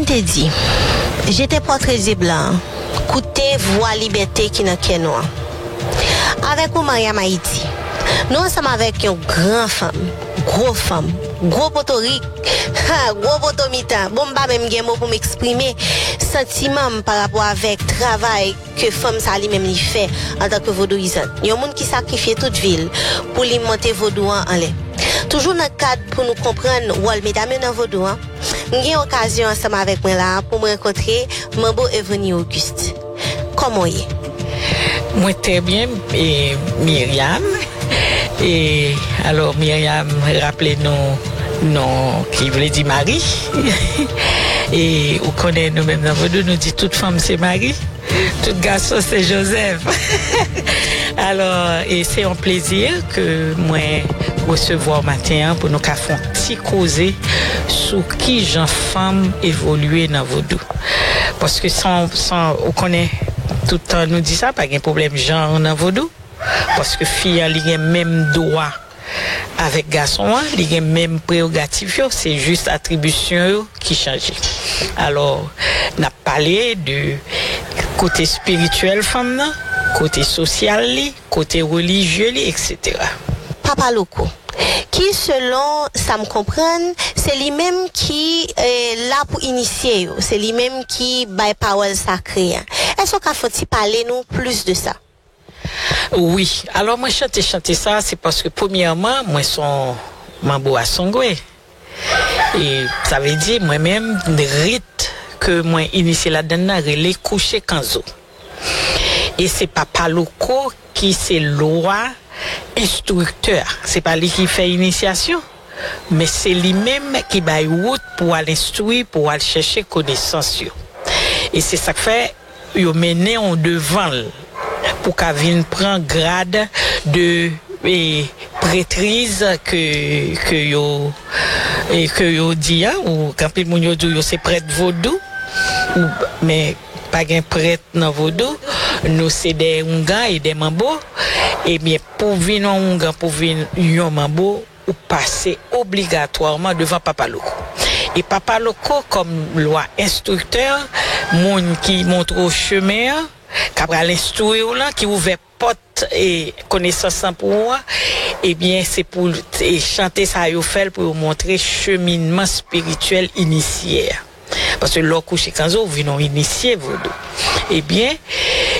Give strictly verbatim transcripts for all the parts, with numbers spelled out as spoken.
te di, jete pòtre zye blan an, koute vwa libète ki nan kè nou an. Avèk ou, Mariam Ayiti, nou ansanm avèk yon gran fanm, gwo fanm, gwo potorik, ha, gwo poto mitan. Bon, m pa menm gen mo pou m eksprime santiman m pa rapò avèk travay ke fanm sa li menm li fè antanke vodouyizant. Yon moun ki sakrifye tout vi l pou li monte vodou an anlè. Toujou nan kad pou nou konprann wòl medam yo nan vodou an, m gen okazyon ansanm avèk mwen la a pou m rankontre Manbo Evony Auguste. Kòman w ye? Mwen trè byen, e, Myriam. E, alò, Myriam raple nou non ki vle di mari. E ou konnen nou menm nan vodou, nou di tout fanm se mari. Tout gason se Jozèf. Alò, e se yon plezi ke mwen resevwa w maten an pou nou ka fè yon ti koze sou kijan fanm evolye nan vodou. Paske san, san, ou konnen, tout tan nou di sa, pa gen pwoblèm jan nan vodou. Paske fi an, li gen menm dwa avèk gason an, li gen menm prerogatif yo, se jis atribisyon yo ki chanje. Alò, n ap pale de kote espirityèl fanm nan, kote sosyal li, kote relijye li, etsetera. Papa Loko, ki selon sa m konprann, se li menm ki eh, la pou inisye yo, se li menm ki bay pawòl sakre an. Èske w ka fè yon ti pale nou plis de sa? Wi, alò mwen chante chante sa, se paske premyèman, mwen se yon manbo asongwe. E sa vle di, mwen menm, rit ke mwen inisye ladann nan rele kouche kanzo. E se Papa Loko ki se lwa enstriktè. Se pa li ki fè inisyasyon, men se li menm ki bay wout pou al enstwi, pou al chèche konesans yo. E se sa k fè yo mennen w devan l pou ka vin pran grad de e, pretriz ke, ke yo e, ke yo di a, ou anpil moun yo di yo se prèt vodou, ou, men pa gen prèt nan vodou, nou se de oungan e de manbo. Ebyen, pou vin yon oungan, pou vin yon manbo, ou pase obligatwaman devan Papa Loko. E Papa Loko, kòm lwa enstriktè, moun ki montre w chemen an, k ap pral enstwi w lan, ki ouvè pòt e konesans lan pou ou an, ebyen, se pou e chante sa yo fè l pou yo montre cheminman espirityèl inisye a. Paske lè w kouche kanzo, ou vin yon inisye vodou. Ebyen,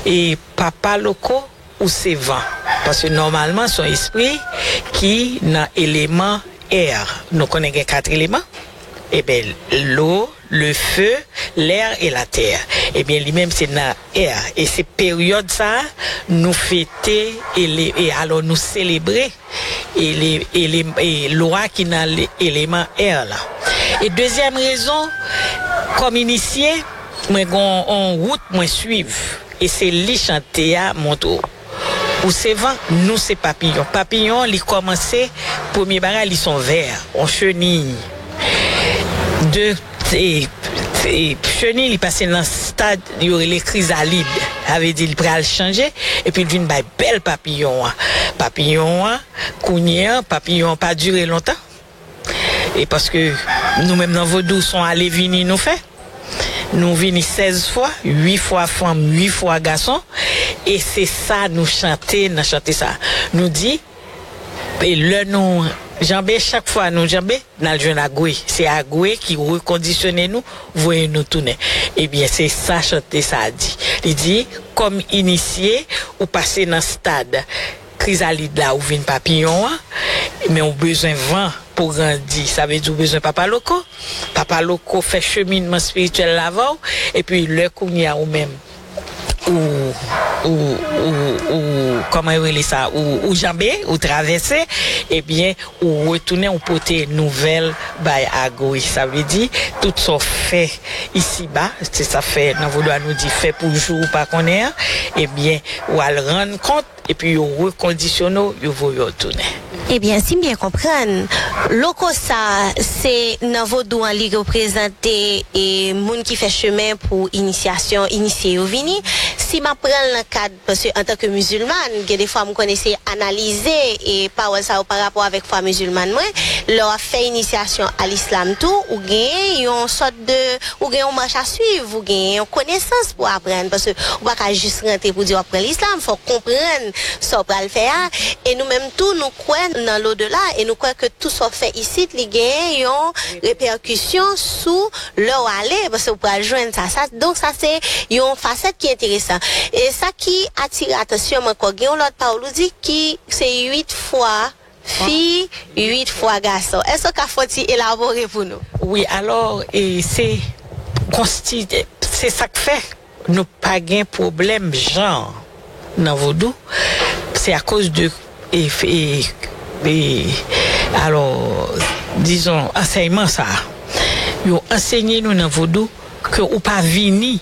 e Papa Loko, ou se van. Paske nòmalman, se yon espri ki nan eleman air. Nou konnen gen kat eleman. Ebyen, lo, le feu, l'air et la terre. Ebyen, li menm se nan air. E se peryòd sa a, nou fete, e, le, e alò nou selebre e, le, e, le, e lwa ki nan le, eleman air la. E dezyèm rezon, kòm inisye, mwen gen yon wout mwen swiv. E se li chante a montre w. Ou se van, nou se papiyon. Papiyon, li kòmanse, premye bagay, li se yon vè, yon cheni. De, e, e, cheni, li pase nan stad yo rele krizalid. Sa vle di, li pral chanje, epi li vin bay bèl papiyon an. Papiyon an, kounye an, papiyon an pa dire lontan. E paske nou menm nan vodou, se yon ale vini nou fè. Nou vini sèz fwa, uit fwa fanm, uit fwa gason. E se sa nou chante nan chante sa. Nou di, e lè nou janbe, chak fwa nou janbe, n al jwenn agwe. Se agwe ki rekondisyone nou, voye nou tounen. Ebyen, se sa chante sa a di. Li di, kòm inisye, ou pase nan stad krizalid la, ou vin papiyon an, men ou bezwen van pou grandi. Sa vle di ou bezwen Papa Loko. Papa Loko fè cheminman espirityèl la avè w, epi lè kounye a ou menm, ou, ou, ou, ou, kòman yo rele sa, ou, ou janbe, ou travèse, ebyen, ou retounen, ou pote nouvèl bay agwe. Sa vle di, tout sa w fè isiba, se sa fè nan vodou a nou di fè pou jou ou pa konnen an, ebyen, ou al rann kont, epi yo rekondisyone w, yo voye w tounen. Ebyen, si m byen konprann, loko sa, se nan vodou an li reprezante e moun ki fè chemen pou inisyasyon, inisye yo vini. si m ap pran l nan kad, paske antanke mizilman, gen de fwa m konn eseye analize e pawòl sa yo pa rapò avèk fwa mizilman mwen, lè w ap fè inisyasyon a lislam tou, ou gen yon sòt de, ou gen yon mach a swiv, ou gen yon konesans pou aprann, paske ou pa ka jis rantre pou di w ap pran lislam, fò w konprann sa w pral fè a. E nou menm tou, nou kwè nan lodela, e nou kwè ke tou sa w fè isit, li gen yon repèkisyon sou lè w ale, paske w pral jwenn sa. Sa, donk, sa se yon fasèt ki enteresan. E sa ki atire atansyon m ankò, gen yon lòt pawòl ou di ki se uit fwa fi, uit fwa gason. Èske w ka fè yon ti elabore pou nou? Wi, alò, e se konsti-, se sa k fè nou pa gen pwoblèm jan nan vodou. Se akoz de, e, e, e, alò, dizon, ansèyman sa a. Yo ansenye nou nan vodou ke ou pa vini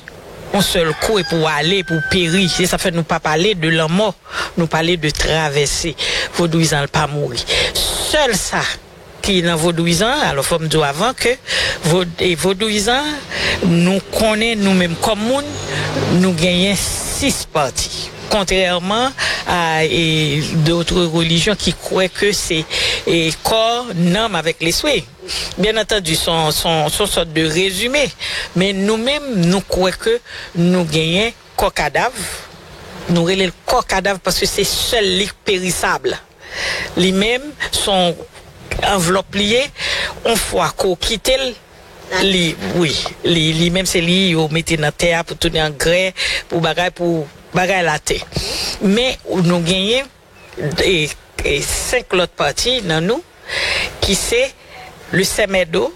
yon sèl kou epi w ale, epi w peri. Se sa fè nou pa pale de lanmò, nou pale de travèse. Vodouyizan an pa mouri. Sèl sa ki nan vodouyizan an, alò, fò m di w avan ke vo-, e vodouyizan an, nou konnen nou menm kòm moun, nou genyen sis pati. Kontrèman a, e, dotre relijyon ki kwè ke se, e, kò, nanm avèk lespri. Byen antandi, se yon, se yon, se yon sòt de rezime, men nou menm, nou kwè ke nou genyen kò kadav, nou rele l kò kadav paske se sèl li k perisab. Li menm, se yon anvlòp li ye, yon fwa ke w kite l, li, wi, li, li menm se li yo mete nan tè a pou tounen angrè, pou bagay, pou bagay latè. Men nou genyen e, e senk lòt pati nan nou, ki se le sèmèdo,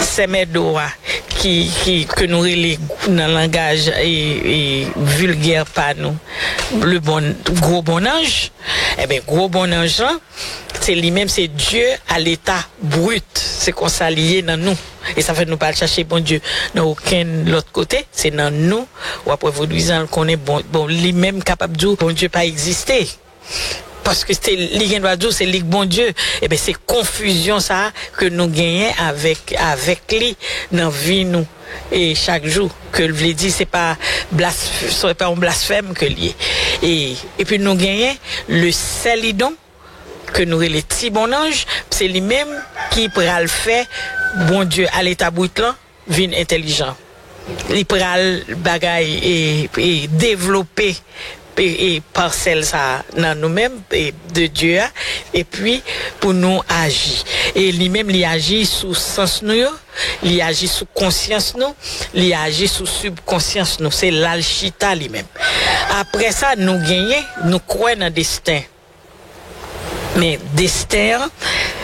sèmèdo a, ki, ki, ke nou rele nan langaj, e, e, vilgè pa nou, le bon, gwo bonnanj. Enben, gwo bonnanj lan, se li menm, se Dye a leta brit. Se konsa li ye nan nou. E sa fè nou pa al chache Bondye nan okenn lòt kote, se nan nou. W ap wè vodouyizan l konnen, bon, bon, li menm kapab di w Bondye pa egziste. Paske se, li gen dwa di w se li k Bondye. Ebyen, se konfizyon sa a ke nou genyen avèk, avèk li nan vi nou. E chak jou, ke l vle di, se pa blas-, se pa yon blasfèm ke l ye. E, epi nou genyen le sèlidon, ke nou rele ti bonnanj, se li menm ki pral fè Bondye a leta brit lan vin entèlijan. Li pral bagay e, e devlope e, e pasèl sa a nan nou menm, e de Dye a, epi pou nou aji. E li menm, li aji sou sans nou yo, li aji sou konsyans nou, li aji sou sibkonsyans nou. Se la l chita li menm. Apre sa, nou genyen, nou kwè nan desten. Men desten an,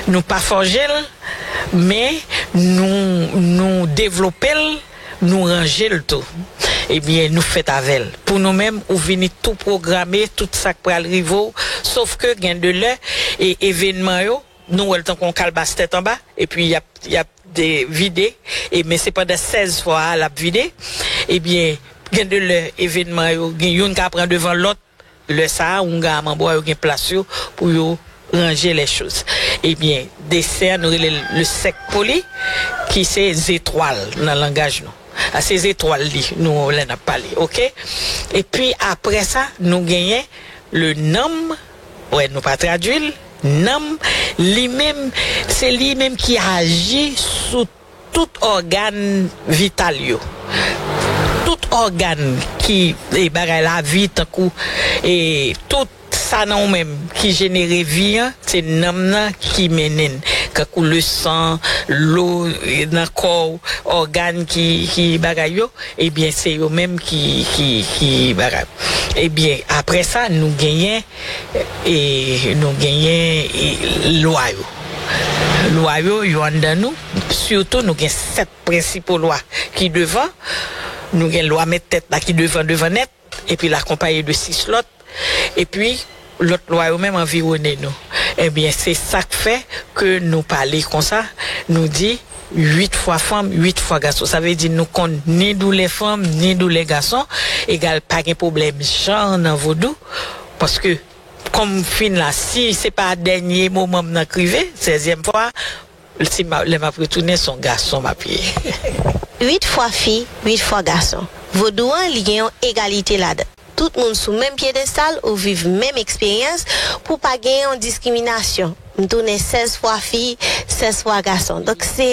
nou pa fòje l, men nou, nou devlope l, nou ranje l tou. Ebyen, nou fèt avè l. Pou nou menm, ou vini tou pwograme, tout sa k pral rive w, sof ke gen de lè, e evènman yo, nou wè l tankou yon kalbas tèt anba, epi y ap, y ap de, vide, e men se pandan sèz fwa a l ap vide. Ebyen, gen de lè, evènman yo, gen youn ka pran devan lòt, lè sa a, oungan a manbo a yo gen plas yo pou yo ranje lè choz. Ebyen, desten an, nou rele l le sèk poli, ki se zetwal nan langaj nou. A, se zetwal li, nou, lè n ap pale, oke? Epi, apre sa, nou genyen le nanm, wè, nou pa tradui l, nanm, li menm, se li menm ki aji sou tout ògàn vital yo. Tout ògàn ki, e, bagay lavi, tankou, e, tout sa nan ou menm ki jenere vi an, se nanm nan ki mennen l. Tankou le san, lo, e, nan kò w, ògàn ki, ki bagay yo, ebyen, se yo menm ki, ki, ki bagay. Ebyen, apre sa, nou genyen, e, nou genyen, e, lwa yo. Lwa yo, yo anndan nou. Sitou, nou gen sèt prensipo lwa ki devan. Nou gen lwa mèt tèt la ki devan, devan nèt, epi l akonpaye de sis lòt, epi lòt lwa yo menm anviwone nou. Ebyen, se sa k fè ke nou pale konsa, nou di uit fwa fanm, uit fwa gason. Sa vle di nou konn ni doulè fanm, ni doulè gason, egal pa gen pwoblèm jan nan vodou, paske kòm m fin la, si se pa dènye moman m nan k rive, sèzyèm fwa, si m a, lè m ap retounen, se yon gason m ap ye. Uit fwa fi, uit fwa gason. Vodou an, li gen yon egalite ladan. Tout moun sou menm pyedestal, ou viv menm eksperyans, pou pa gen yon diskriminasyon. M tounen sèz fwa fi, sèz fwa gason. Donk, se,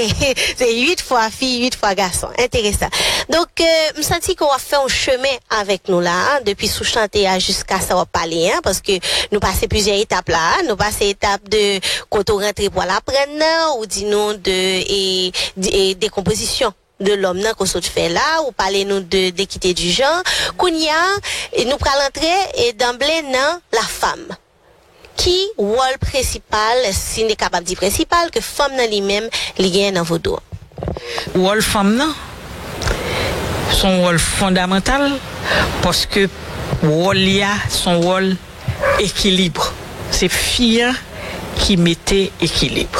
se uit fwa fi, uit fwa gason. Enteresan. Donk, euh, m santi ke w ap fè yon chemen avèk nou la, depi sou chante a jiska sa w ap pale a, paske nou pase plizyè etap la, nou pase etap de kote w rantre pou al aprann nan, ou di nou de, e, de, e, dekonpozisyon de lòm nan ke w sot fè la, ou pale nou de, de lekite di jan. Kounye a, e, nou pral antre, e, danble nan la femme. Ki wòl prensipal, si n te kapab di prensipal, ke fanm nan li menm, li genyen nan vodou an? Wòl fanm nan, se yon wòl fondamantal, paske wòl li a, se yon wòl ekilib. Se fi an ki mete ekilib.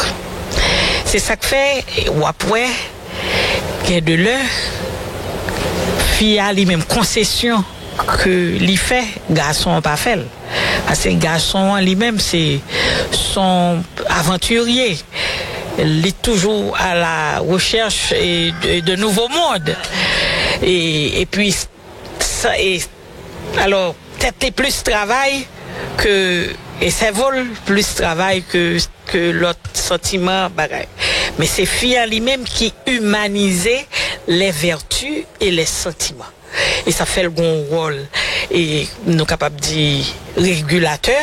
Se sa k fè, w ap wè, gen de lè, fi a li menm, konsesyon ke li fè, gason an pa fè l. Paske gason an li menm, se, se yon avantirye. Li toujou à la recherche, e, de, de nouveaux mondes. E, epi, sa, e, alò, tèt li plis travay ke, e sèvo l plis travay ke, ke lòt santiman, bagay. Men se fi an li menm ki imanize les vertus et les sentiments. E sa fè l gon wòl, e nou kapab di, regilatè,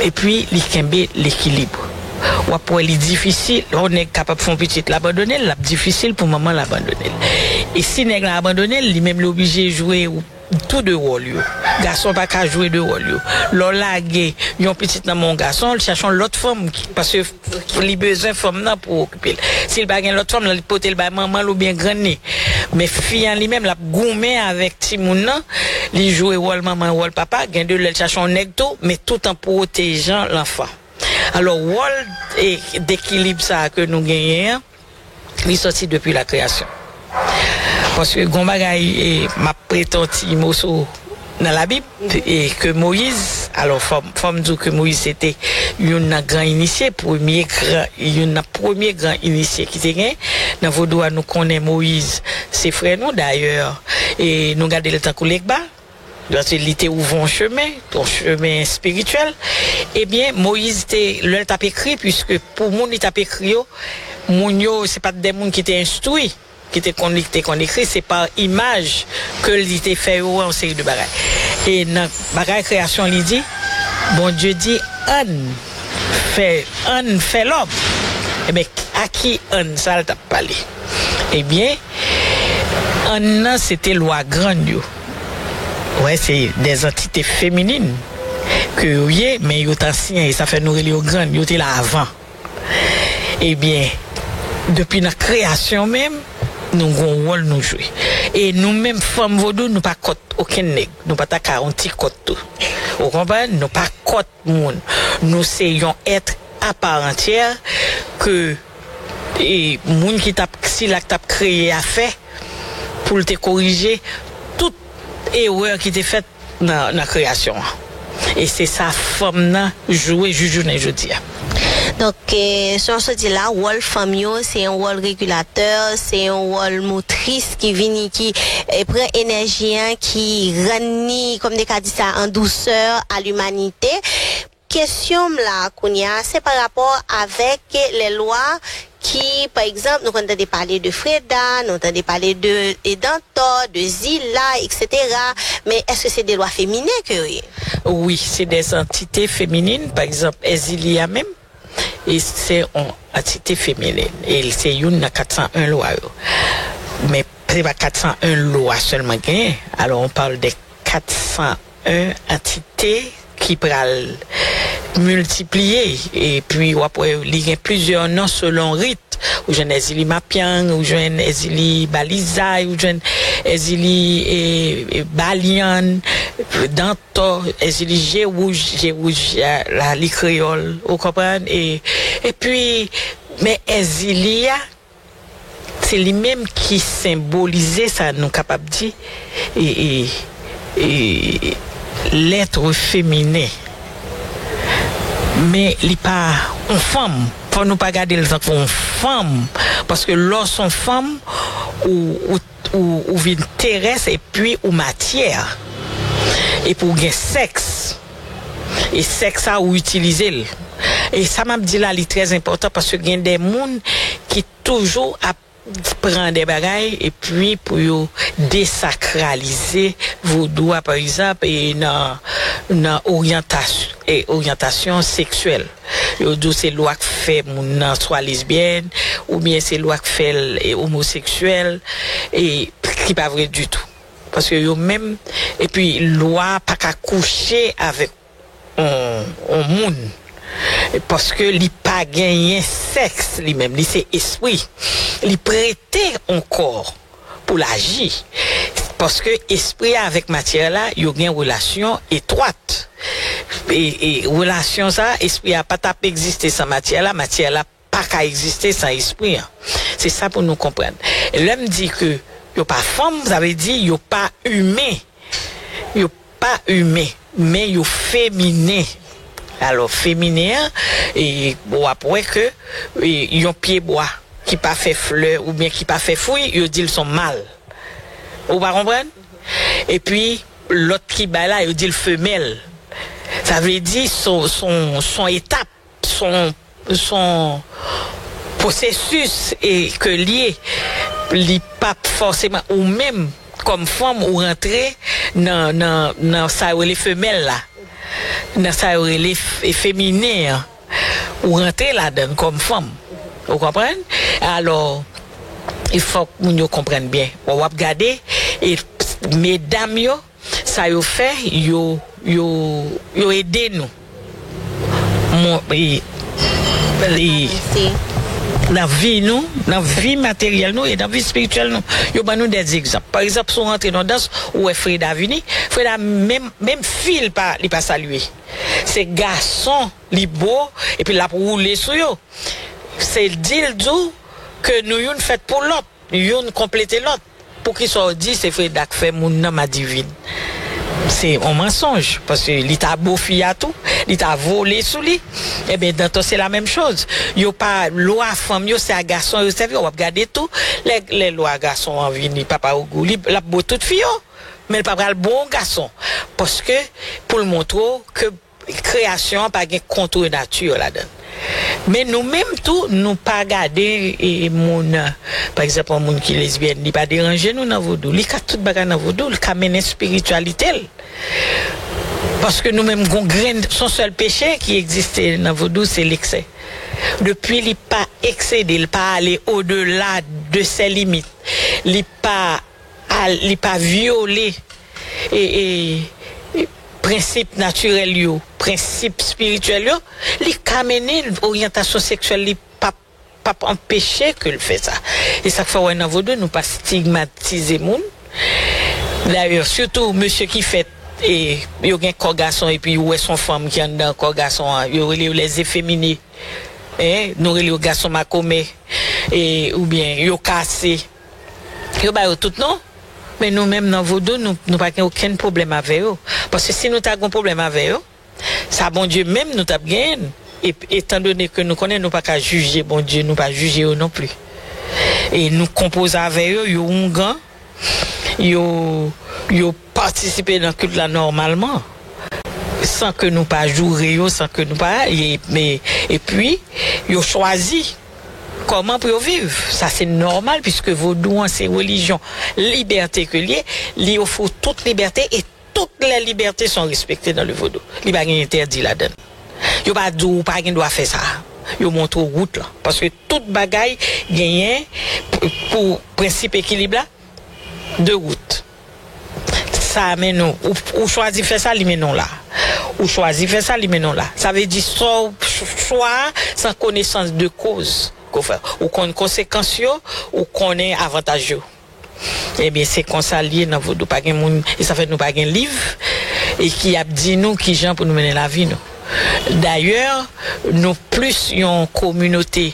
epi li kenbe lekilib. W ap wè li difisil, yon nèg kapab fè yon pitit, l abandone l, l ap difisil pou manman l abandone l. E si nèg la abandone l, li menm li oblije jwe tou de wòl yo. Gason pa ka jwe de wòl yo. Lè w lage yon pitit nan men yon gason, l chache yon lòt fanm, ki, paske li bezwen fanm nan pou okipe l. Si l pa gen lòt fanm, l pote l bay manman l oubyen grann li. Men fi an li menm, l ap goumen avèk timoun nan, li jwe wòl manman, wòl papa, gen de lè l chache yon nèg tou, men tout an pwotejan lanfan. Alò, wòl, e, dekilib sa a ke nou genyen an, li sòti depi la kreyasyon. Paske gon bagay, e, m ap prete yon ti moso nan Labib, e ke Moyiz, alò, fò, fò m di w ke Moyiz se te youn nan gran inisye, premye gran, youn nan premye gran inisye ki te gen. Nan vodou a, nou konnen Moyiz se frè nou, dayè, e nou gade l tankou Legba, paske li te ouvri yon chemen, yon chemen espirityèl. Ebyen, Moyiz te, lè l t ap ekri, piske pou moun li t ap ekri yo, moun yo, se pa t de moun ki te enstwi, ki te konn li, ki te konn ekri, se pa imaj ke li te fè yo wè yon seri de bagay. E nan bagay kreyasyon, li di, Bondye di, ann fè, ann fè lòm. Ebyen, a ki ann sa l t ap pale? Ebyen, ann nan se te lwa grann yo. Wè, se de antite feminin ke yo ye, men yo t ansyen, e sa fè nou rele yo grann, yo te la avan. Ebyen, depi nan kreyasyon menm, nou gon wòl nou jwe. E nou menm fanm vodou, nou pa kont okenn nèg. Nou pa ta ka yon ti kont tou. Ou konprann? Nou pa kont moun. Nou se yon èt a pa antyè ke, e, moun ki t ap, sila k t ap kreye a fè pou l te korije tout erè ki te fèt nan, nan kreyasyon an. E se sa fanm nan jwe jis jounen jodi a. Donk, e, jan w sot di la, wòl fanm yo, se yon wòl regilatè, se yon wòl motris ki vini, ki, e, pran enèji an, ki rann ni, kòm de ka di sa, an dousè a limanite. Kesyon m la kounye a, se pa rapò avèk lè lwa ki, pa egzanp, nou konn tande pale de Freda, nou tande pale de, e, Dantò, de Zila, etsetera. Men èske se de lwa feminen ke yo ye? Wi, se de antite feminin, pa egzanp, Èzili a menm, e se yon antite feminen, e se youn nan kat san en lwa yo. Men se pa kat san en lwa sèlman genyen. Alò, on parle de kat san en antite ki pral miltipliye, epi w ap wè li gen plizyè non selon rit. Ou jwenn Èzili Mapyang, ou jwenn Èzili Balizay, ou jwenn Èzili, e, e, Balyann, Dantò, Èzili Je Wouj, Je Wouj, a, la, li kreyòl, ou konprann? E, epi, men Èzili a, se li menm ki senbolize sa nou kapab di, e, e, e, lèt feminen. Men li pa yon fanm. Fò nou pa gade l tankou yon fanm. Paske lè w se yon fanm, ou, ou, ou, ou vin terès epi ou matyè. Epi ou gen sèks. E sèks sa ou itilize l. E sa m ap di la, li trè enpòtan paske gen de moun ki toujou ap pran de bagay epi pou yo desakralize vodou a, pa egzanp, e nan, nan oryantas-, e oryantasyon seksyèl. Yo di w se lwa k fè moun nan swa lesbyèn, oubyen se lwa k fè l e omoseksyèl, e ki pa vre ditou. Paske yo menm, epi lwa pa ka kouche avèk on, on moun. Paske li pa genyen sèks li menm, li se espri. Li prete on kò pou l aji. Paske espri a avèk matyè la, yo gen relasyon etwat. E, e relasyon sa, espri a pa t ap egziste san matyè la, matyè la pa ka egziste san espri an. Se sa pou nou konprann. E lè m di ke yo pa fanm, sa vle di yo pa imen. Yo pa imen, men yo feminen. Alò, feminen an, e, w ap wè ke, e, yon pye bwa ki pa fè flè oubyen ki pa fè fwi, yo di l s on mal. Ou pa konprann? Epi, lòt ki bay la, yo di l femèl. Sa vle di, s on, s on, s on etap, s on, s on pwosesis e ke l ye. Li p ap fòseman, ou menm, kòm fanm, ou rantre nan, nan, nan sa yo rele femèl la. Nan sa yo rele f-, feminen an. Ou rantre ladan l kòm fanm. Ou konprann? Alò, il fòk moun yo konprann byen. W ap gade, e medam yo, sa yo fè, yo, yo, yo ede nou. Mon, e, e, nan vi nou, nan vi materyèl nou e nan vi espirityèl nou. Yo ban nou de egzanp. Pa egzanp, si w rantre nan dans, ou wè Freda vini, Freda menm, menm fi l pa, li pa salye. Se gason, li bo, epi l ap woule sou yo. Se di l di w ke nou youn fèt pou lòt. Youn konplete lòt. Poukisa w di se Freda k fè moun nan madivin? Se yon mansonj, paske li ta bo fi a tou, li ta vole sou li. Ebyen, Dantan, se la menm choz. Yo pa, lwa fanm yo, se a gason yo sèvi. W ap gade tou, lè, lè lwa gason an vini, papa Ogou, li, l ap bo tout fi yo. Men l pa pral bo yon gason. Paske, pou l montre w ke kreyasyon an pa gen contre nature ladan l. Men nou menm tou, nou pa gade, e, moun, pa egzanp, yon moun ki lesbyèn, li pa deranje nou nan vodou. Li ka tout bagay nan vodou, li ka mennen espirityalite l. Paske nou menm, gon grenn, s on sèl peche ki egziste nan vodou, se leksè. Depi li pa eksede, li pa ale odela de ses limites, li pa al-, li pa vyole, e, e, e, prensip natirèl yo, prensip espirityèl yo, li ka mennen oryantasyon seksyèl li p ap, p ap anpeche ke l fè sa. E sa k fè w wè nan vodou, nou pa stigmatize moun. Dayè, sitou mesye ki fèt, e, yo gen kò gason epi ou wè s on fanm ki anndan kò gason an, yo rele yo les efféminés. E, nou rele yo gason makomè, e, oubyen yo kase. Yo ba yo tout non. Men nou menm nan vodou, nou, nou pa gen okenn pwoblèm avè yo. Paske si nou ta gen pwoblèm avè yo, sa Bondye menm nou t ap genyen l. E, etandone ke nou konnen nou pa ka jije Bondye, nou pa jije yo non pli. E nou konpoze avè yo, yo oungan, yo, yo patisipe nan kilt la nòmalman, san ke nou pa joure yo, san ke nou pa, e, e, epi, yo chwazi kòman pou yo viv. Sa se nòmal, piske vodou an se relijyon libète ke l ye, li ofri w tout libète, e toutes les libertés sont respectées dans le vodou. Li pa gen entèdi ladan l. Yo pa di w ou pa gen dwa fè sa. Yo montre w wout lan. Paske tout bagay genyen p-, pou prensip ekilib la, de wout. Sa mennen w, ou, ou chwazi fè sa, li mennen w la. Ou chwazi fè sa, li mennen w la. Sa vle di sa w ch-, chwa a, se an konesans de koz ke w fè. Ou konn konsekans yo, ou konnen avantaj yo. Ebyen, se konsa l ye nan vodou. Pa gen moun, e sa fè nou pa gen liv, e ki ap di nou kijan pou nou mennen lavi nou. Dayè, nou plis yon kominote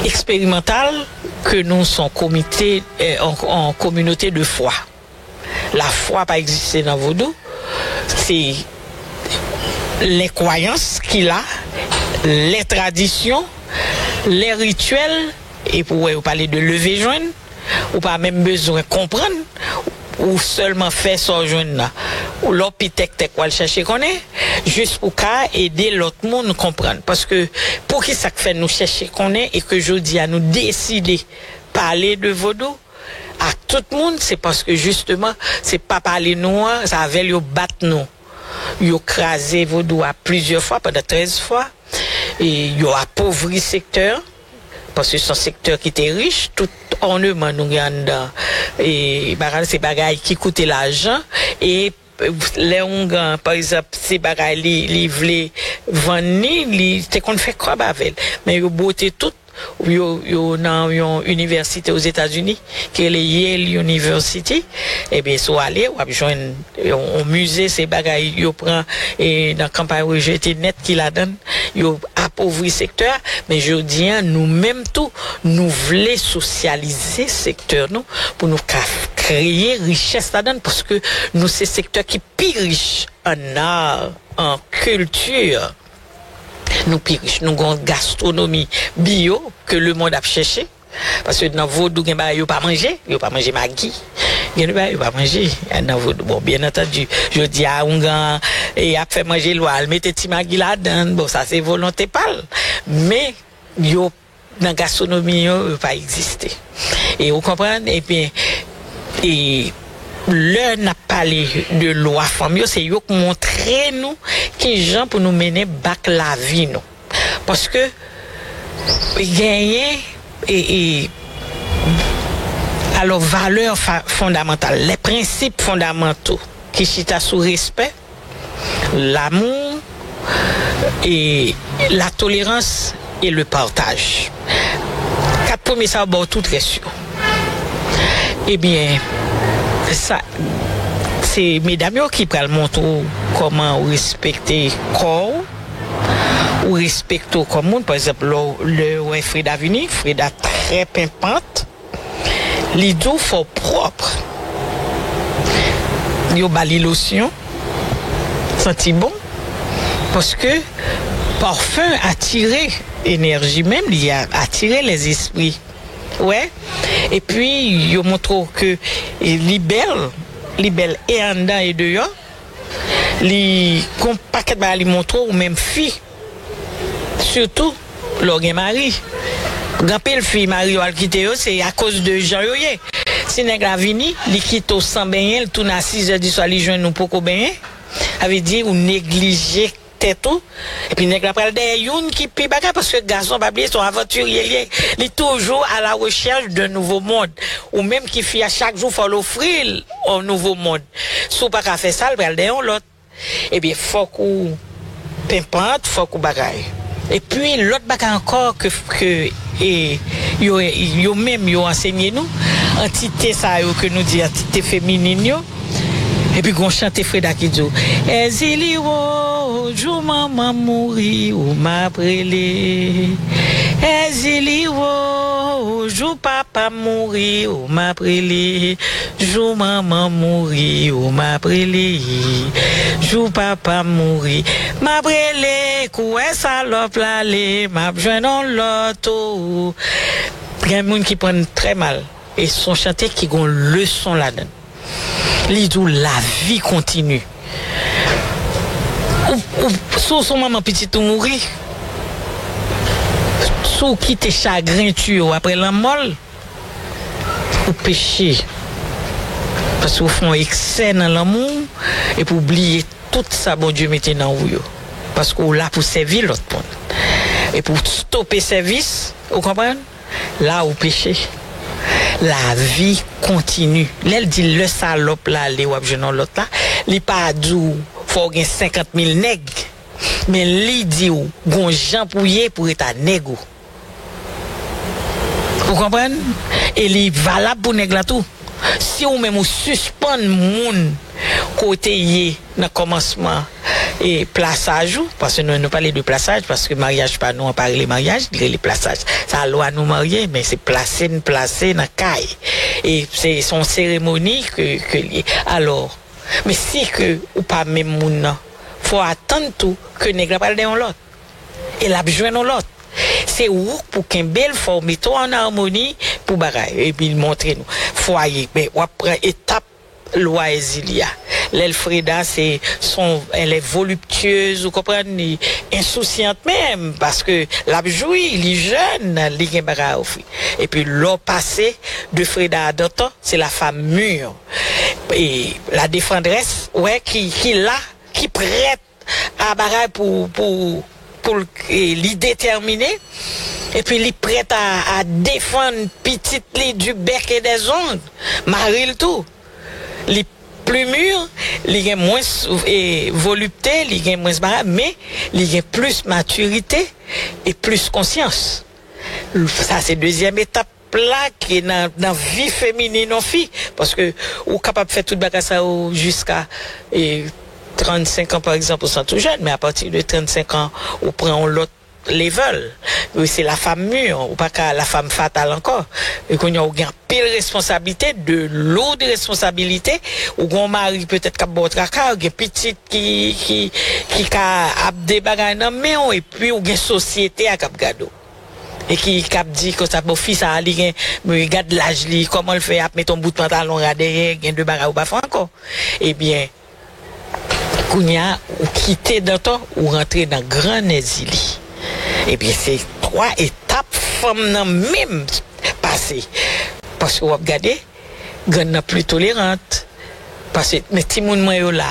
eksperimantal ke nou s on komite, eh, on, on kominote de fwa. Lafwa pa egziste nan vodou. Se les croyances ki la, les traditions, les rituels, e pou wè yo pale de leve jwenn, Ou pa menm bezwen konprann, ou sèlman fè sa w jwenn nan. Ou lè w pi tèktèk, w al chèche konnen, jis pou ka ede lòt moun konprann. Paske, poukisa k fè nou chèche konnen e ke jodi a nou deside pale de vodou ak tout moun, se paske jisteman, se pa pale nou an, se avè l yo bat nou. Yo kraze vodou a plizyè fwa, pandan trèz fwa, e yo apovri sektè an, paske se yon sektè ki te rich, tout òneman nou gen anndan, e bagay, se bagay ki koute lajan, e lè oungan, pa egzanp, se bagay li, li vle vann li, li te konn fè kòb avè l. Men yo bwote tout, yo, yo nan yon inivèsite Ozetazini ki rele Yale University. Ebyen, si w ale, w ap jwenn yon, yon mize, se bagay yo pran, e, nan kanpay Rejete Nèt ki ladan l, yo apovri sektè a. Men jodi a, nou menm tou, nou vle sosyalize sektè nou pou nou ka kreye richès ladan l, paske nou se sektè ki pi rich an ar, an kilti. Nou pi rich, nou gen yon gastwonomi biyo ke lemonn ap chèche. Paske nan vodou gen bagay yo pa manje, yo pa manje magi. Gen de bagay yo pa manje nan vodou. Bon, byen antandi, jodi a, oungan, e, ap fè manje lwa, al mete ti magi ladan l. Bon, sa se volonte pa l. Men, yo, nan gastwonomi yo, yo pa egziste. E ou konprann? Ebyen, e lè n ap pale de lwa fanm yo, se yo k montre nou ki jan pou nou mennen bak lavi nou. Paske genyen, e, e, alò, valè fa-, fondamantal, les principes fondamentaux ki chita sou respè, l'amour, e la tolérance et le partage. Kat premye sa yo ba w tout rès yo. Ebyen, sa, se medam yo ki pral montre w kòman ou respekte kò w, ou respekte w kòm moun. Pa egzanp, lè, lè w wè Freda vini, Freda trè penpant, li di w fò w pwòp. Yo ba li losyon, santi bon, paske pafen atire enèji menm, li a-, atire lèzespri. Wè, epi yo montre w ke, e, li bèl, li bèl e anndan e deyò. Li gon pakèt bagay li montre w, ou menm fi. Sitou lè w gen mari. Gen anpil fi, mari yo al kite yo, se akoz de jan yo ye. Si nèg la vini, li kite w san benyen, li tounen a sizè di swa, li jwenn ou poko benyen, sa vle di ou neglije tèt ou. Epi nèg la pral dèyè youn ki pi bagay, paske gason, pa bliye, se yon avantirye li ye. Li toujou à la recherche d'un nouveau monde. Ou menm ki fi a, chak jou fò l ofri l yon nouvo mond. Si w pa ka fè sa, l pral dèyè yon lòt. Ebyen, fòk ou penpant, fòk ou bagay. Epi, lòt bagay ankò ke, ke, e, yo, yo menm yo ansenye nou, antite sa yo ke nou di antite feminin yo, epi gon chante Freda ki di w, Èzili wo, jou manman m mouri, ou m ap rele. Èzili wo, jou papa m mouri, ou m ap rele. Jou manman mouri, ou m ap rele. Jou papa mouri, m ap rele. Kouwè salòp la ale, m ap jwenn on lòt, o. Gen moun ki pran trè mal. E se on chante ki gon leson ladan. Li di w lavi kontini. Ou, ou, si w se on manman pitit ou mouri, si w kite chagren tiye w apre lanmò l, ou peche. Paske ou fè yon eksè nan lanmou w, epi ou bliye tout sa Bondye mete nan ou yo. Paske ou la pou sèvi lòt moun. Epi ou stope sèvis, ou konprann? La ou peche. Lavi kontini. Lè l di lè salòp la ale, w ap jwenn yon lòt la, li pa di w fò w gen senkant mil nèg. Men li di w gon jan pou w ye pou w ret a nèg ou. Ou konprann? E li valab pou nèg la tou. Si ou menm ou sispann moun kote ye nan kòmansman e plasaj ou, paske nou, nou pale de plasaj, paske maryaj pa nou an pa rele maryaj, li rele plasaj. Sa lwa nou marye, men se plase n plase nan kay. E se, se yon seremoni ke, ke l ye. Alò, men si ke ou pa menm moun nan, fò w atann tou ke nèg la pral dèyè yon lòt. E l ap jwenn yon lòt. Se ou k pou kenbe l, fò w mete w an amoni, pou bagay, epi l montre nou fwaye, men w ap pran etap lwa Èzili a. Lè l Freda, se son, elle est voluptueuse, ou konprann, li ensousyant menm, paske l ap jwi, li jèn, li gen bagay a ofri. Epi lè w pase de Freda a dantan, se la femme mûre. E la défendresse, wè, ki, ki la, ki prèt a bagay pou, pou, pou l, e, li detèmine, epi li prèt a, a defann pitit li du bec et des ongles, mari l tou. Li pli mi, li gen mwens, e, volipte, li gen mwens bagay, men li gen plis matirite e plis konsyans. Sa se dezyèm etap la ki nan, nan vi feminin yon fi. Paske ou kapab fè tout bagay sa yo jiska, e, trannsenk an, pa egzanp, ou santi w jèn, men apati de trannsenk an, ou pran yon lòt level. Wi, se la femme mûre, ou pa ka la femme fatale ankò. E kounye a, ou gen anpil responsablite, de lourd responsabilité. Ou gen yon mari petèt k ap ba w traka, ou gen pitit ki, ki, ki ka ap de bagay nan men w, epi ou gen sosyete a k ap gade w. E ki, k ap di konsa, bon, fi sa a, li gen, men gad laj li, kòman l fè ap met yon bout pantalon ra dèyè, gen de bagay ou pa fè ankò. Ebyen, kounye a, ou kite dantan, ou rantre nan gran Èzili. Ebyen, se twa etap fanm nan menm pase. Paske w ap gade, grann nan pli tolerant. Paske, men timoun mwen yo la,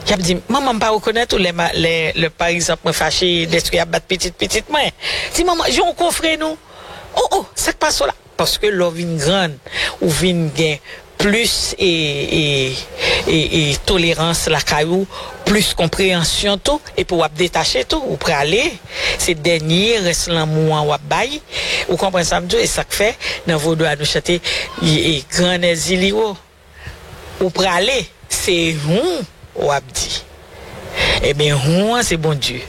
y ap di, manman, m pa rekonèt ou lè, ma- lè, lè, pa egzanp, mwen fache, dèske y ap bat pitit pitit mwen. Di, manman, jan w kofre nou? O, o, sa k pase w la? Paske lè w vin grann, ou vin gen plis e, e, e, e tolerans lakay ou, plis konpreyansyon tou, epi w ap detache tou, ou prale, se dènye rès lanmou an w ap bay, ou konprann sa m di w, e sa k fè nan vodou a nou chante, e, e, gran Èzili wo. Ou prale, se hon w ap di. Ebyen, hon an se Bondye.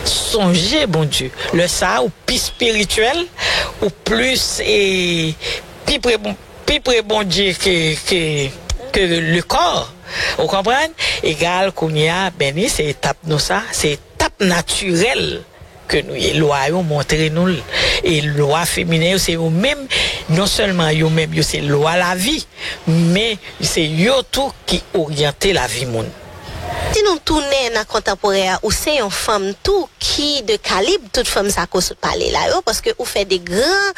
Sonje Bondye. Lè sa a, ou pi espirityèl, ou plis, e, pi pre, pi pre Bondye ke, ke, ke le kò. Ou konprann? Egal, kounye a, ben ni, se etap nou sa, se etap natirèl ke nou ye. Lwa yo montre nou l. E lwa feminen yo, se yo menm, non sèlman yo menm, yo se lwa lavi, men se yo tou ki oryante lavi moun. Si nou tounen nan kontanporè a, ou se yon fanm tou ki de kalib tout fanm sa ke w sot pale la yo, paske ou fè de gran,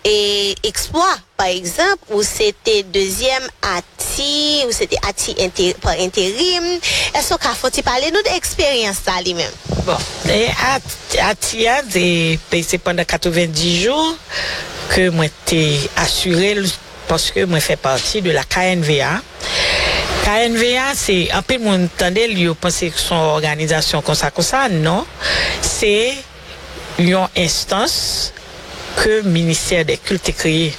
e, eksplwa. Pa egzanp, ou se te dezyèm ati, ou se te ati ente- pa enterim. Èske w ka fè yon ti pale nou de eksperyans sa li menm? Bon, e at- ati a, se, se pandan katrevenndis jou ke mwen te asire l, paske mwen fè pati de la K N V A. K N V A, se, anpil moun tande l, yo panse se yon òganizasyon konsa, konsa. Non, se yon enstans ke Ministère des Cultes te kreye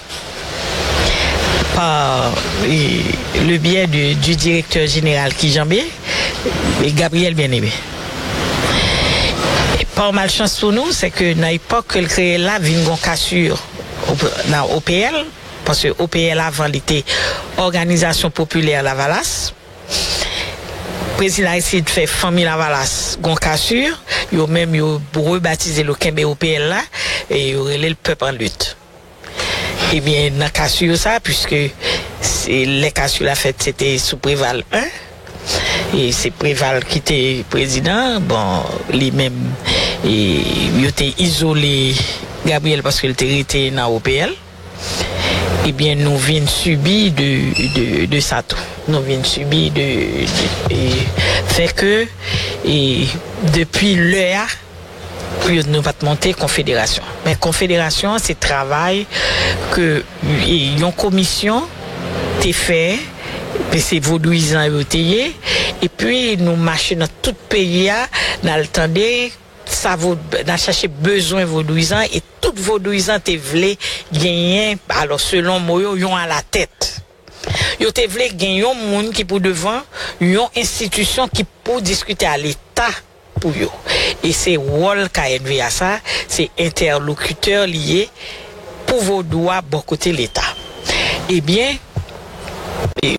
pa, e, le biais de, du directeur général ki janbe, e, Gabriel Bien-Aimé. E pa malchans pou nou, se ke nan epòk ke l kreye la, vin gon kasir nan O P L, paske O P L avan li te Òganizasyon Popilè Lavalas. Prezidan Aristide fè fanmi Lavalas gon kasir, yo menm yo rebatize l, yo kenbe O P L la, e yo rele l Pèp an Lit. Ebyen, nan kasir sa, piske se, lè kasir la fèt, se te sou Preval en, e se Preval ki te prezidan, bon, li menm, e yo te izole Gabriel paske l te rete nan O P L. Ebyen, nou vin sibi de, de, de sa tou. Nou vin sibi de, de, e, fè ke, e, depi lè a, pou yo, nou pa t monte konfederasyon. Men konfederasyon an, se travay ke, e, yon komisyon te fè, ke se vodouyizan yo te ye, epi nou mache nan tout peyi a, n al tande sa vo-, n al chache bezwen vodouyizan, e tout vodouyizan te vle genyen, alò, selon mo yo, yon alatèt. Yo te vle gen yon moun ki pou devan yon enstitisyon ki pou diskite a Leta pou yo. E se wòl K N V A sa, se entèlokitè li ye pou vodou a bò kote Leta. Ebyen, e,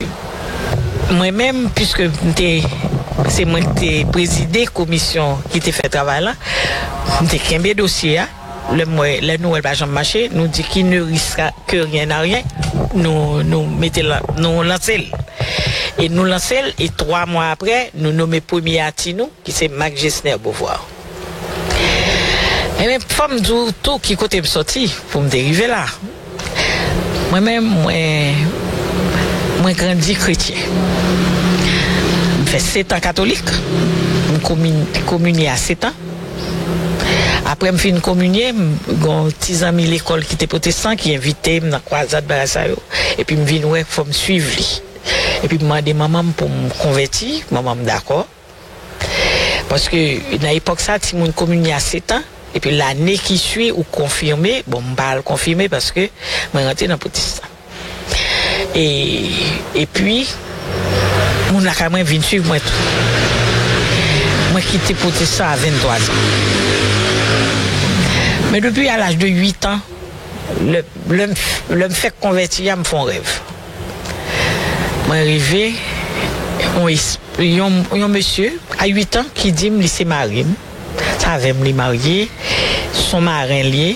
mwen menm, piske m te, se mwen ki te prezide komisyon ki te fè travay la, m te kenbe dosye a, Lè m wè, lè nou wè l pa janm mache, nou di qui ne risque que rien n'a rien, nou, nou mete l, nou lanse l. E nou lanse l, e twa mwa apre, nou nome premye ati nou, ki se Max Gesner Beauvoir. Ebyen, fò m di w tou ki kote m sòti pou m te rive la. Mwen menm, mwen, mwen grandi kretyen. M fè sèt an katolik. M komin-, kominye a sèt an. Apre m fin kominye, m gen yon ti zanmi lekòl ki te pwotestan ki envite m nan kwazad bagay sa yo. Epi m vin wè fò m swiv li. Epi m mande manman m pou m konvèti, manman m dakò. Paske nan epòk sa, timoun kominye a sèt an, epi lane ki swi ou konfime, bon, m pa al konfime paske mwen rantre nan pwotestan. E, epi, moun lakay mwen vin swiv mwen tou. Mwen kite pwotestan a venntwa zan. Men depi a laj de uit an, lè, lè m, lè m fèk konvèti a, m fè yon rèv. Mwen reve, yon, es- yon, yon mesye, a uit an, ki di m li se mari m. Sa avè m li marye, se yon maren li ye.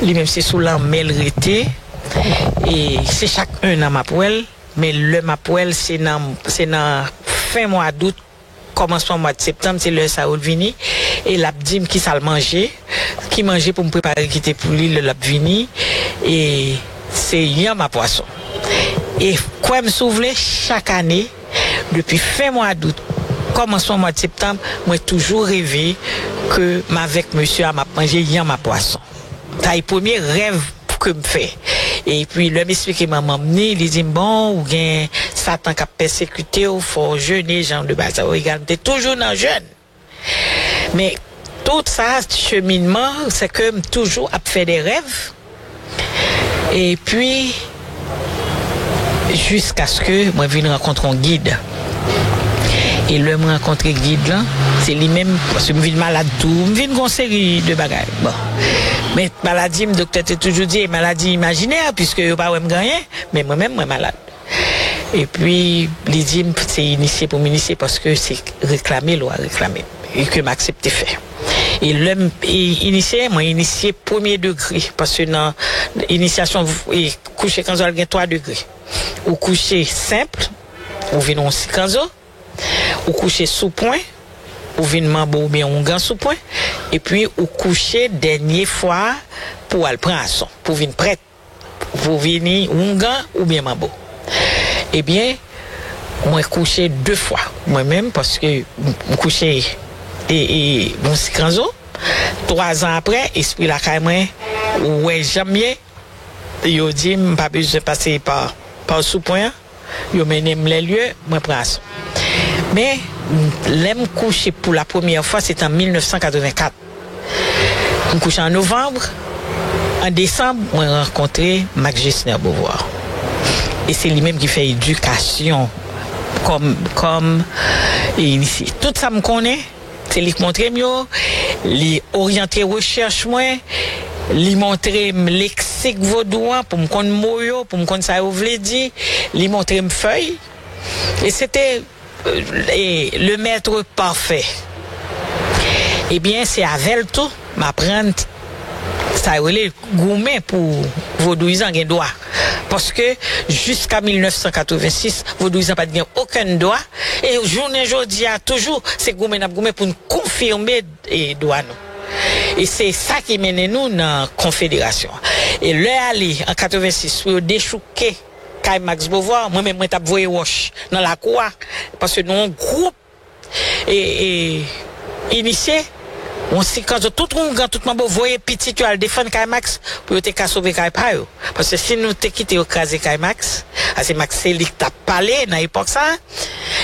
Li menm se sou lanmè l rete. E se chak en an m ap wè l, men lè m ap wè l, se nan, se nan fen mwa dout, kòmansman mwa septanm, se lè sa yo l vini. E l ap di m ki sa l manje, ki manje pou m prepare kite pou li lè l ap vini. E se yanm a pwason. E kwè m si w vle, chak ane, depi fen mwa dout, kòmansman mwa septanm, mwen toujou reve ke m avèk mesye a, m ap manje yanm a pwason. Sa e premye rèv ke m fè. Epi, lè m esplike manman m ni, li di m, "Bon, ou gen Satan k ap pèsekite w, fò w jene, jan de bagay sa yo." Egal, m te toujou nan jèn. Men, tout sa, cheminman, se ke m toujou ap fè de rèv. Epi, jiskaske mwen vin rankontre yon gid. E lè m rankontre gid lan, se li menm, paske m vin malad tou, m vin gon seri de bagay. Bon. Men maladi m, doktè te toujou di, e maladi imajinè, piske yo pa wè m gen anyen, men mwen menm, mwen malad. Epi, li di m, se inisye pou m inisye, paske se reklame, lwa reklame. E ke m aksepte fè. E lè m e, inisye, mwen inisye premye degre, paske nan inisyasyon e, kouche kanzo a, l gen twa degre. Ou kouche senp, ou vin yon sikanzo, ou kouche sou pwen, ou vin manbo oubyen oungan sou pwen, epi ou kouche dènye fwa pou w al pran ason, pou vin prèt, pou vini oungan oubyen manbo. Ebyen, mwen kouche de fwa, mwen menm, paske m kouche e, e, yon sikanzo. Twa zan apre, espri lakay mwen wè jan m ye, yo di m pa bezwen pase pa, pa sou pwen an. Yo mennen m lè lye, mwen pran ason. Men, lè m kouche pou la premyè fwa, se te an mil nèf san katrevenkat. M kouche an novanm, an desanm, mwen rankontre Max Gesner Beauvoir. E se li menm ki fè edikasyon kòm, kòm e inisye. Tout sa m konnen, se li k montre m yo, li oryante rechèch mwen, li montre m leksik vodou an pou m konn mo yo, pou m konn sa yo vle di, li montre m fèy. E se te, euh, e, le maître parfait. Ebyen, se avè l tou m aprann sa yo rele goumen pou vodouyizan gen dwa. Paske jiska mil nèf san katrevensis, vodouyizan pa t gen okenn dwa. E jounen jodi a toujou, se goumen n ap goumen pou n konfime e, dwa nou. E se sa ki mennen nou nan konfederasyon. E lè ale an katrevensis pou yo dechouke kay Max Beauvoir, mwen menm mwen t ap voye wòch nan lakou a, paske nou yon gwoup e, e, inisye, yon sikanzo, tout oungan, tout manbo voye pitit yo al defann kay Max pou yo te ka sove kay pa yo. Paske si nou te kite yo kraze kay Max, a se Max se li k t ap pale nan epòk sa,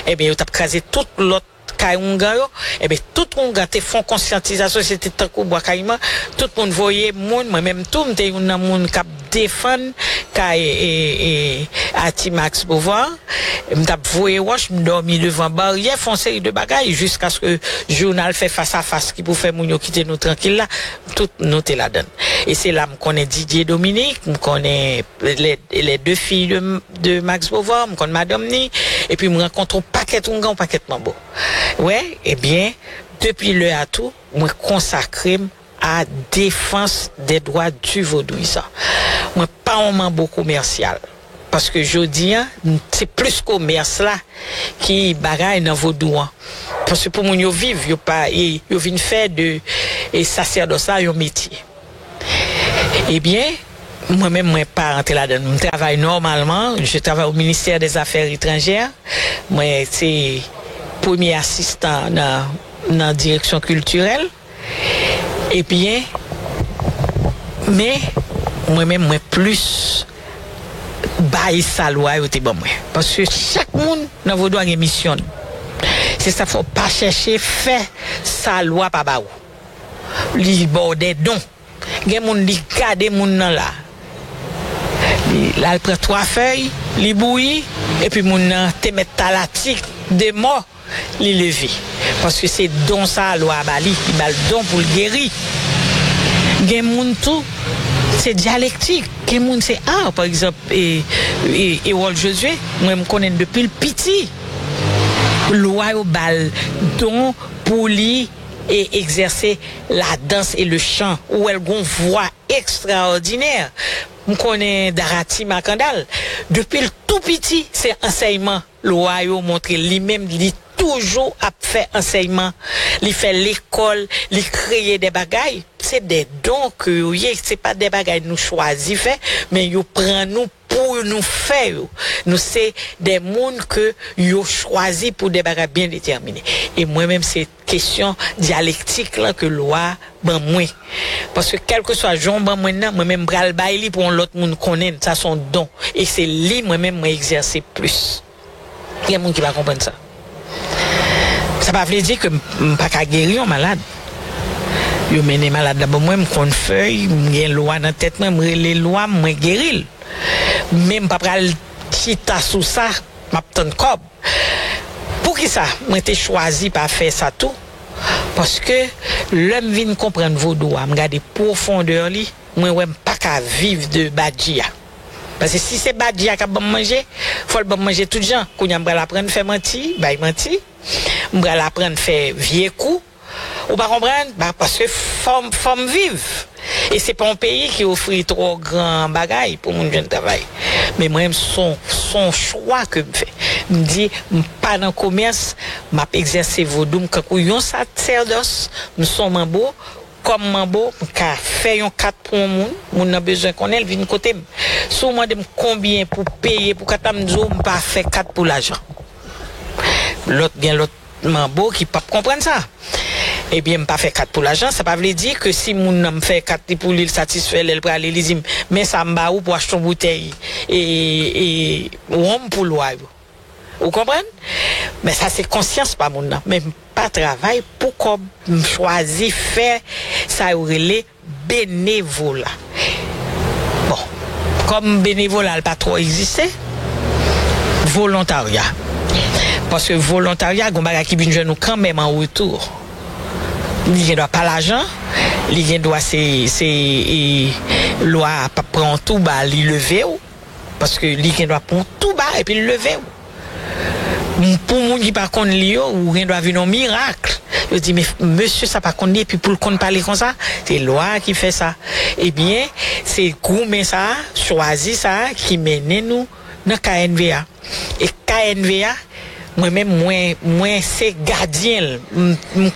ebyen yo t ap kraze tout lòt kay oungan yo, ebyen tout oungan te fè yon konsyantizasyon, se te tankou Bwa Kayiman, tout moun voye moun, mwen menm tou, m te youn nan moun k ap defann kay e, e, Ati Max Beauvoir. M t ap voye wòch, m dòmi devan baryè, fè yon seri de bagay, jiskaske jou n al fè fas a fas ki pou fè moun yo kite nou trankil la, tout nou te ladan l. E se la m konnen Didier Dominique, m konnen les, les deux filles de, de Max Beauvoir, m konn madanm ni, epi m rankontre yon pakèt oungan, yon pakèt manbo. Wè, ebyen, depi lè a tou, mwen konsakre m à défense des droits du vaudouisan. Mwen pa yon manbo komèsyal. Paske jodi a, se plis komès la ki bagay nan vodou an. Paske pou moun yo viv, yo pa, e, yo vin fè de, e, sasèdòs la yon metye. Ebyen, mwen menm, mwen pa rantre ladan. Mwen travay nòmalman. Je travaille au ministère des Affaires étrangères. Mwen se premye asistan nan, nan direksyon kiltirèl. Ebyen, men, mwen menm, mwen plis bay sa lwa yo te ban mwen. Paske chak moun nan vodou a gen misyon l. Se sa fè w pa chèche fè sa lwa pa ba ou. Li ba w de don. Gen moun li gade moun nan la. Li, l al pran twa fèy, li bouyi, epi moun nan te mèt ta latik de mò, li leve. Paske se don sa a lwa a ba li, li ba l don pou l geri. Gen moun tou, se dyalektik. Gen moun se art, pa egzanp, e, e, Erol Josué, mwen m konnen l depi l piti. Lwa yo ba l don pou li e egzèse la danse et le chant. Ou wè l gon vwa ekstraòdinè. M konnen Darati Makandal. Depi l tou piti, se ansèyman lwa yo montre l. Li menm, li toujou ap fè ansèyman. Li fè lekòl, li kreye de bagay. Se de don ke yo ye. Se pa de bagay nou chwazi fè, men yo pran nou pou nou fè yo. Nou se de moun ke yo chwazi pou de bagay byen detèmine. E mwen menm, se kesyon dyalektik lan ke lwa ban mwen. Paske kèlkeswa jan w ban mwen nan, mwen menm m pral bay li pou yon lòt moun konnen l. Sa se yon don. E se li mwen menm mwen egzèse plis. Gen moun ki pa konprann sa. Sa pa vle di ke m, m pa ka geri yon malad. Yo mennen malad la ban mwen, m konn fèy, m gen lwa nan tèt mwen, m rele lwa m, mwen geri l. Men m pa pral chita sou sa, m ap tann kòb. Poukisa mwen te chwazi pa fè sa tou? Paske lè m vin konprann vodou a, m gade pwofondè li, mwen wè m pa ka viv de badji a. Paske si se badji a k ap ban m manje, fò l ban m manje tout jan. Kounye a m pral aprann fè manti, bay manti. M pral aprann fè vye kou. Ou pa konprann? Ba, paske fò m, fò m viv. E se pa yon peyi ki ofri twò gran bagay pou moun jwenn travay. Men mwen, se yon, se yon chwa ke m fè. M di, m pa nan komès, m ap egzèse vodou m kankou yon sasèdòs, m se yon manbo, kòm manbo, m ka fè yon kat pou yon moun, moun nan bezwen konnen l, vin kote m. Si w mande m konbyen pou peye pou kat la, m di w, m pa fè kat pou lajan. Lòt, gen lòt manbo ki p ap konprann sa. Ebyen, m pa fè kat pou lajan, sa pa vle di ke si moun nan m fè kat li pou li, l satisfè, lè l prale, li di m, men sa m ba ou pou achte yon boutèy e, e wonm pou lwa yo. Ou konprann? Men sa se konsyans pa moun nan. Men m pa travay pou kòb, m chwazi fè sa yo rele benevola. Bon, kòm benevola l pa twò egziste, volontarya. Paske volontarya, gon bagay ki vin jwenn ou kanmenm an retou. Li gen dwa pa lajan, li gen dwa se, se, e, lwa a p ap pran yon tou ba, li leve w. Paske li gen dwa pran yon tou ba epi l leve w. M, pou moun ki pa konn li yo, ou gen dwa vin yon mirak. Yo di, men mesye sa pa konn li, epi pou l konn pale konsa, se lwa a ki fè sa. Ebyen, se goumen sa a, chwazi sa a, ki mennen nou nan K N V A. E K N V A, mwen menm, mwen, mwen se gadyen l. M, m,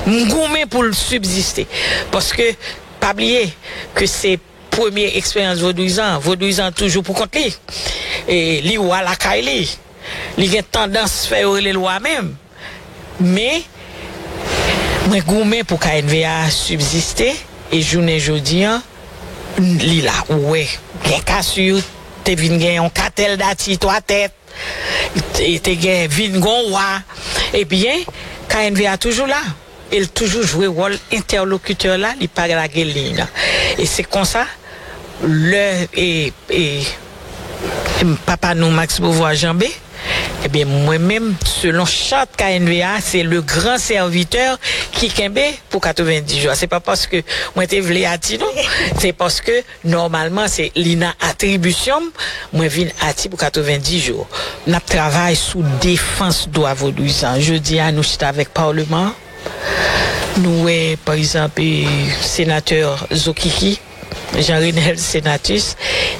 m goumen pou l sibziste. Paske, pa bliye ke se premye eksperyans vodouyizan. Vodouyizan toujou pou kont li. E li wa lakay li. Li gen tandans fè yo rele l wa menm. Men, mwen goumen pou K N V A sibziste, e jounen jodi an, li la. Ou wè, gen Kasur, te vin gen yon katèl dati twa tèt, te, te gen vin gon wa. Ebyen, K N V A toujou la. E l toujou jwe wòl entèlokitè la, li pa lage liy nan. E se konsa, lè, e, e, papa nou Max Beauvoir janbe, ebyen, mwen menm, selon chat K N V A, se le grand serviteur ki kenbe pou katrevenndis jou a. Se pa paske mwen te vle Ati, non. Se paske, nòmalman, se li nan atribisyon m, mwen vin Ati pou katrevenndis jou. N ap travay sou defans dwa vodouyizan. Jodi a, nou chita avèk Palman an. Nou wè, pa egzanp, e, senatè Zokiki, Jean Renel Senatus,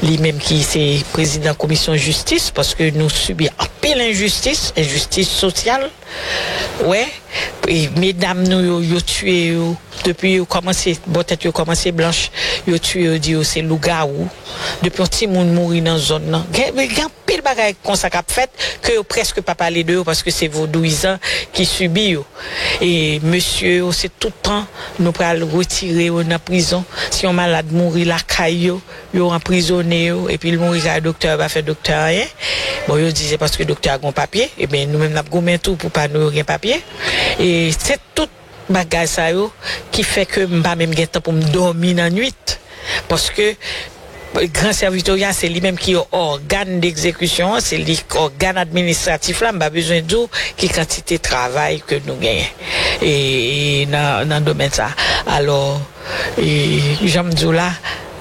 li menm ki se prezidan komisyon jistis, paske nou sibi anpil enjistis, enjistis sosyal. Wè, e, medam nou yo, yo tiye yo, depi yo kòmanse, bò tèt yo kòmanse blanch, yo tiye yo, di yo se lougawou. Depi yon timoun mouri nan zòn nan. Gen, gen anpil bagay konsa k ap fèt, ke yo prèske pa pale de yo, paske se vodouyizan ki sibi yo. E mesye yo, se tout tan nou pral retire yo nan prizon. Si yon malad mouri lakay yo, yo anprizone yo, epi l mouri kay doktè, yo pa fè doktè anyen. Bon, yo di se paske doktè a gon papye. Ebyen, nou menm n ap goumen tou pou pa nou yo gen papye. E se tout bagay sa yo ki fè ke m pa menm gen tan pou m dòmi nan nwit. Paske gran sèvitè a, se li menm ki ògàn degzekisyon an, se li ògàn administratif la, m pa bezwen di w ki kantite travay ke nou genyen. E, e nan, nan domèn sa. Alò, e, jan m di w la,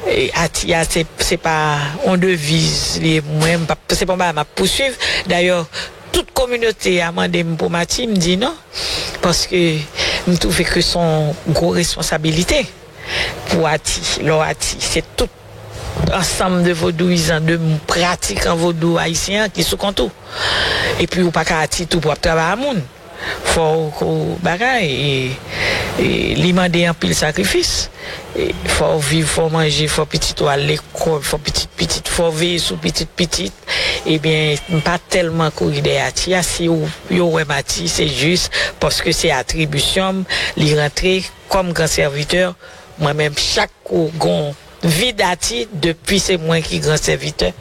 e, Ati a, se, se pa yon deviz li ye pou mwen, m p ap, se pa yon bagay m ap pouswiv. Dayè, tout kominote a mande m pou m Ati, m di non, paske m twouve ke se yon gwo responsabilite pou Ati, lè w Ati, se tout ansanm de vodouyizan, de pratikan vodou ayisyen an ki sou kont ou. Epi ou pa ka Ati tou pou w ap travay a moun. Fò w ko-, bagay, e, e li mande anpil sakrifis. E fò w viv, fò w manje, fò pitit ou al lekòl, fò pitit pitit, fò w veye sou pitit pitit. Ebyen, m pa tèlman kouri dèyè Ati a. Si yo, yo wè m Ati, se jis paske se atribisyon m, li rantre kòm gran sèvitè. Mwen menm, chak kou gon vid Ati, depi se mwen ki gran sèvitè,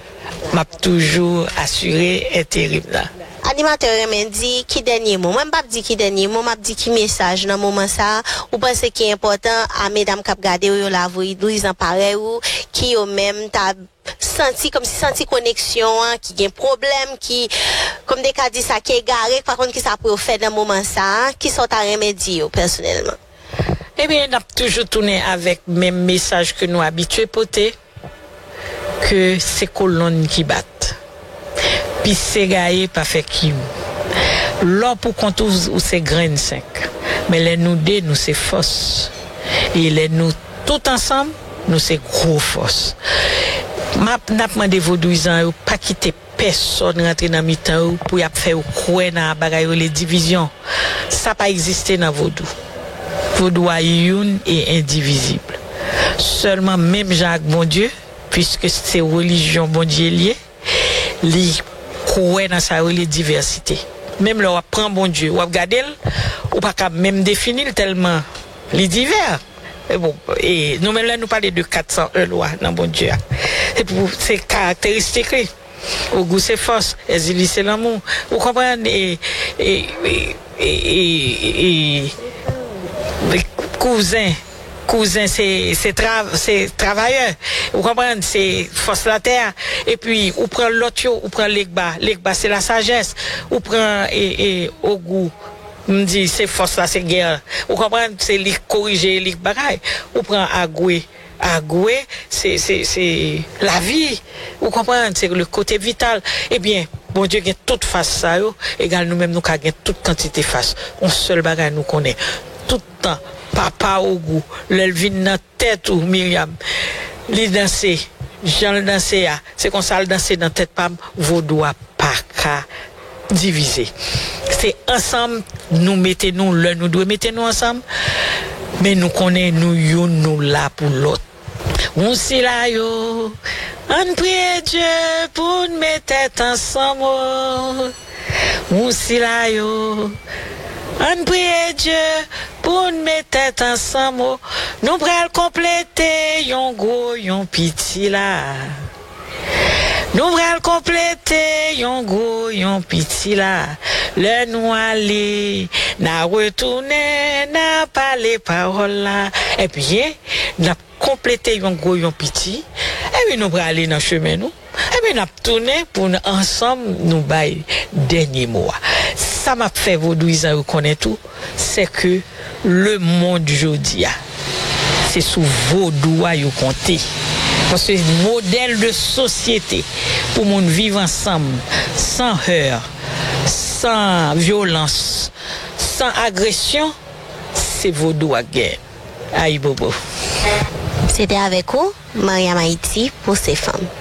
m ap toujou asire enterim nan. Animatè renmen di ki dènye mo. Mwen, m p ap di ki dènye mo, m ap di ki mesaj nan moman sa a ou panse ki enpòtan a medam k ap gade w yo, la vodouyizan parèy ou, ki yo menm ta santi, kòmsi santi koneksyon an, ki gen pwoblèm, ki, kòm de ka di sa, ki egare, ki pa konn kisa pou yo fè nan moman sa a, kisa w ta renmen di yo pèsonèlman? Ebyen, n ap toujou tounen avèk menm mesaj ke nou abitye pote, ke se kolonn ki bat. Pis se gaye pa fè kiyou. Lè w pou kont ou, ou se grenn senk. Men lè nou de, nou se fòs. E lè nou tout ansanm, nou se gwo fòs. M ap, n ap mande vodouyizan yo pa kite pèsonn rantre nan mitan yo pou y ap fè yo kwè nan bagay yo rele divizyon. Sa pa egziste nan vodou. Vodou a youn e endivizib. Sèlman menm jan ak Bondye, piske se relijyon Bondye l ye, li kwè nan sa yo rele divèsite. Menm lè w ap pran Bondye, w ap gade l, ou pa ka menm defini l tèlman li divè. E bon, e nou menm lè nou pale de kat san en lwa nan Bondye a, se pou, se karakteristik li. Ogou se fòs, Èzili se lanmou. Ou konprann? E, e, e, e, e, e, e, kouzen, kouzen se, se tra-, se travayè. Ou konprann? Se fòs latè a. Epi, ou pran lòt yo, ou pran Legba. Legba se lasajès. Ou pran, e, e, Ogou. M di, se fòs la, se gè. Ou konprann? Se li k korije, li k bagay. Ou pran Agwe. Agwe, se, se, se lavi. Ou konprann? Se le kote vital. Ebyen, Bondye gen tout fas sa yo, egal nou menm nou ka gen tout kantite fas. Yon sèl bagay nou konnen. Tout tan, papa Ogou, lè l vin nan tèt ou, Miryam, li danse, jan l danse a, se konsa l danse nan tèt pa m, vodou a pa ka divize. Se ansanm nou mete nou lè nou dwe mete nou ansanm, men nou konnen nou youn, nou la pou lòt. Ou sila yo, ann priye Dye pou n met tèt ansanm, o. Ou sila yo, ann priye Dye pou n met tèt ansanm, o. Nou pral konplete yon gwo, yon piti la. Nou pral konplete yon gwo, yon piti la. Lè nou ale, n a retounen, n a pale pawòl la. Ebyen, n ap konplete yon gwo, yon piti. Epi nou prale nan chemen nou. Epi n ap tounen pou n ansanm nou bay dènye mo a. Sa m ap fè vodouyizan yo konnen tou, se ke lemonn jodi a, se sou vodou a yo konte. Paske modèl de sosyete pou moun viv ansanm, san hè, san vyolans, san agresyon, se vodou ak gen. Ayibobo. Se te avèk ou, Mariam Ayiti, pou Se Fanm.